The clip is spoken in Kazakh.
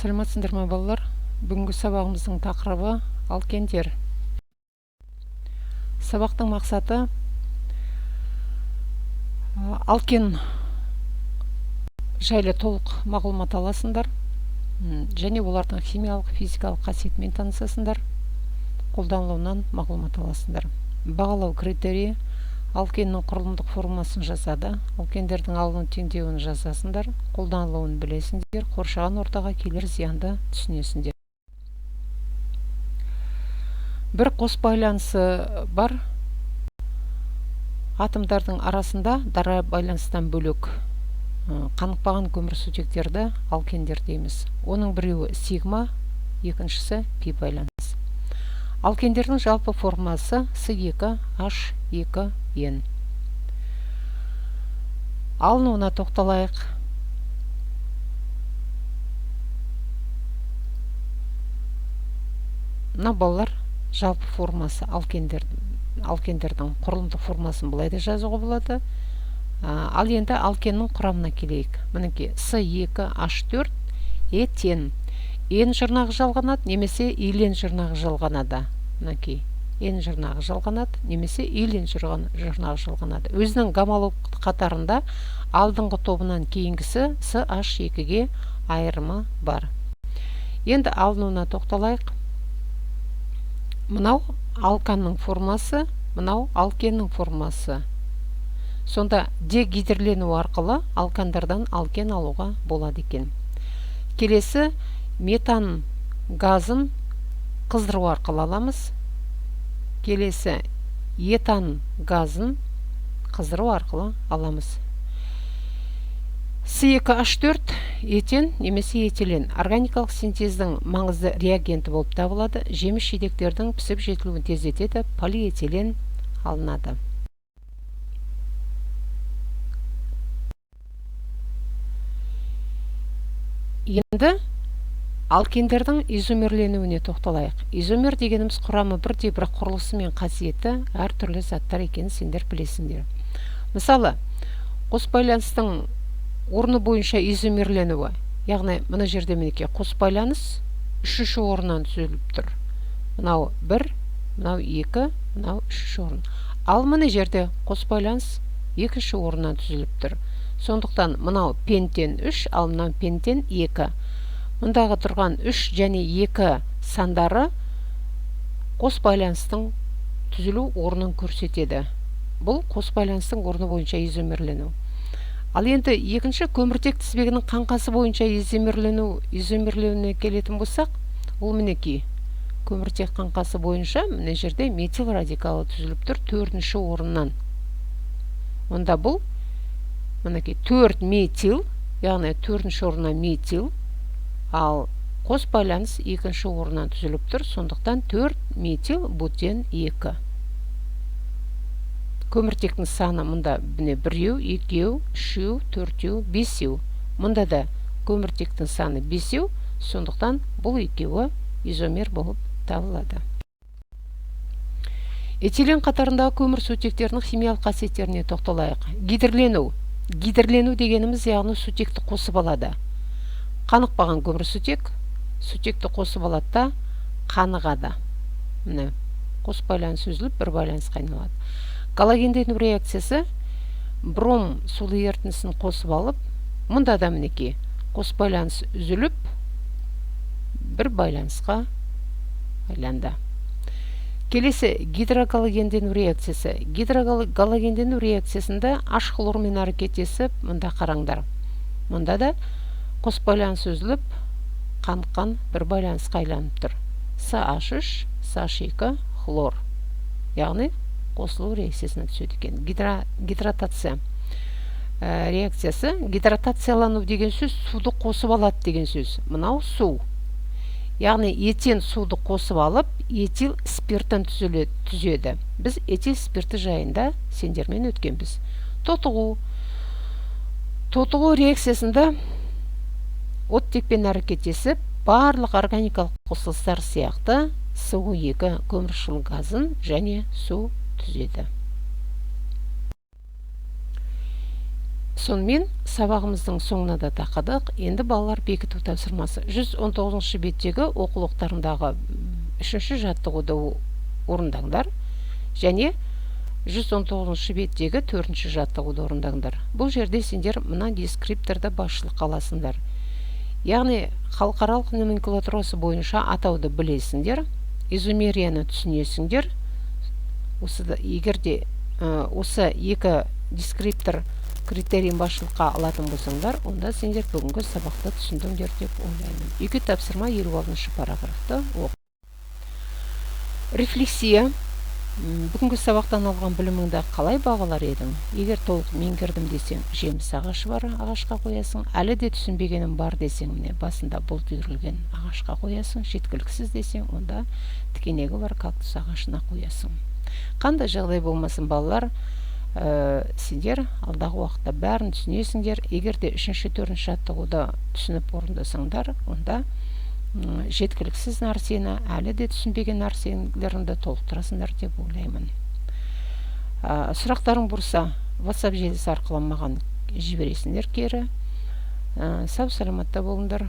Саламатсыңдар ма, балалар? Бүгінгі сабағымыздың тақырыбы алкендер. Сабақтың мақсаты алкен жайлы толық мағлұмат аласыңдар және олардың химиялық, физикалық қасиетімен танысасыңдар, қолданылуынан мағлұмат аласыңдар. Бағалау критерийі: алкеннің құрылымдық формуласын жазады, алкендердің алыну теңдеуін жазасыңдар, қолданылуын білесіңдер, қоршаған ортаға келер зиянды түсінесіңдер. Бір қос байланысы бар атомдардың арасында дара байланыстан бөлек қанықпаған көмірсутектерді алкендер дейміз. Оның біреуі сигма, екіншісі пи байланыс. Алкендердің жалпы формасы С2H2N. Алынуына тоқталайық. Мына, балалар, жалпы формасы алкендердің құрылымдық формасын былай да жазуға болады. Ал енді алкеннің құрамына келейік. Мінекей, С2H4 этен. Н жұрнағы жалғанады немесе илен жұрнағы жалғанады. Мінекей, Н жұрнағы жалғанады немесе илен жұрнағы жалғанады. Өзінің гомолог қатарында алдыңғы тобынан кейінгісі CH2-ге айырымы бар. Енді алынуына тоқталайық. Мынау алканның формасы, мынау алкеннің формасы. Сонда дегидрлену арқылы алкандардан алкен алуға болады екен. Келесі метан газын қыздыру арқылы аламыз. Келесі этан газын қыздыру арқылы аламыз. С2H4 этен немесе этилен органикалық синтездің маңызды реагенті болып табылады. Жеміс жидектердің пісіп жетілуін тездетеді, полиэтилен алынады. Енді алкендердің изомерленуіне тоқталайық. Изомер дегеніміз құрамы бірдей, бірақ құрылысы мен қасиеті әртүрлі заттар екенін сендер білесіңдер. Мысалы, қос байланыстың орны бойынша изомерленуі, яғни мына жерде мінекей қос байланыс үшінші орыннан түзіліп тұр. Мынау бір, мынау екі, мынау үшінші орын. Ал мына жерде қос байланыс екінші орыннан түзіліп тұр. Сондықтан мынау пентен 3, ал мынау пентен 2. Мұндағы тұрған 3 және 2 сандары қос байланыстың түзілу орнын көрсетеді. Бұл қос байланыстың орны бойынша изомерлену. Ал енді екінші көміртек тізбегінің қаңқасы бойынша изомерленуіне келетін болсақ, ол мінекей көміртек қаңқасы бойынша мына жерде метил радикалы түзіліп тұр төртінші орыннан. Онда бұл мінекей 4 метил, яғни төртінші орыннан метил, ал қос байланыс екінші орыннан түзіліп тұр, сондықтан 4 метил бутен 2. Көміртектің саны мұнда міне біреу, екеу, үшеу, төртеу, бесеу. Мұнда да көміртектің саны бесеу, сондықтан бұл екеуі изомер болып табылады. Этилен қатарындағы көмірсутектерінің химиялық қасиеттеріне тоқталайық. Гидрлену. Гидрлену дегеніміз, яғни сутекті қосып алады. Қанықпаған көмірсутек сутекті қосып алады да қанығады. Міне, қос байланыс үзіліп, бір байланысқа айналады. Галогендену реакциясы бром сулы ерітіндісін қосып алып, мұнда да мінекей қос байланыс үзіліп, бір байланысқа айланды. Келесі гидрогалогендену реакциясы. Гидрогалогендену реакциясында H хлормен әрекеттесіп, мұнда қараңдар. Мұнда да қос байланыс үзіліп, қаныққан бір байланысқа айланып тұр. CH3, CH2 хлор. Яғни қосылу реакциясына түседі екен. Гидратация реакциясы. Гидратациялану деген сөз суды қосып алады деген сөз. Мынау су. Яғни этен суды қосып алып, этил спиртін түзеді. Біз этил спирті жайында сендермен өткенбіз. Тотығу. Тотығу реакциясында оттекпен әрекеттесіп, барлық органикалық қосылыстар сияқты СО2 көмірқышқыл газын және су түзеді. Сонымен, сабағымыздың соңына да тақадық. Енді, балалар, бекіту тапсырмасы: 119 беттегі оқулықтарындағы үшінші жаттығуды орындаңдар және 119 беттегі төртінші жаттығуды орындаңдар. Бұл жерде сендер мына дескрипторды басшылыққа аласыңдар, яғни халықаралық номенклатурасы бойынша атауды білесіңдер, изомерияны түсінесіңдер. Осы егер де осы екі дескриптор критерийін басшылыққа алатын болсаңдар, онда сендер бүгінгі сабақты түсіндіңдер деп ойлаймын. Үйге тапсырма: 56 параграфты оқы. Рефлексия. Бүгінгі сабақтан алған біліміңді қалай бағалар едің? Егер толық меңгердім десең, жеміс ағашы бар ағашқа қоясың. Әлі де түсінбегенім бар десең, міне, басында бұлт үйірілген ағашқа қоясың. Жеткіліксіз десең, онда тікенегі бар кактус ағашына қоясың. Қандай жағдай болмасын, балалар, сендер алдағы уақытта бәрін түсінесіңдер. Егер де үшінші, төртінші жаттығуды түсініп орындасаңдар, онда жеткіліксіз нәрсені, әлі де түсінбеген нәрселеріңді толықтырасыңдар деп ойлаймын. Сұрақтарың болса, WhatsApp желісі арқылы маған жібересіңдер кері. Сау саламатта болыңдар.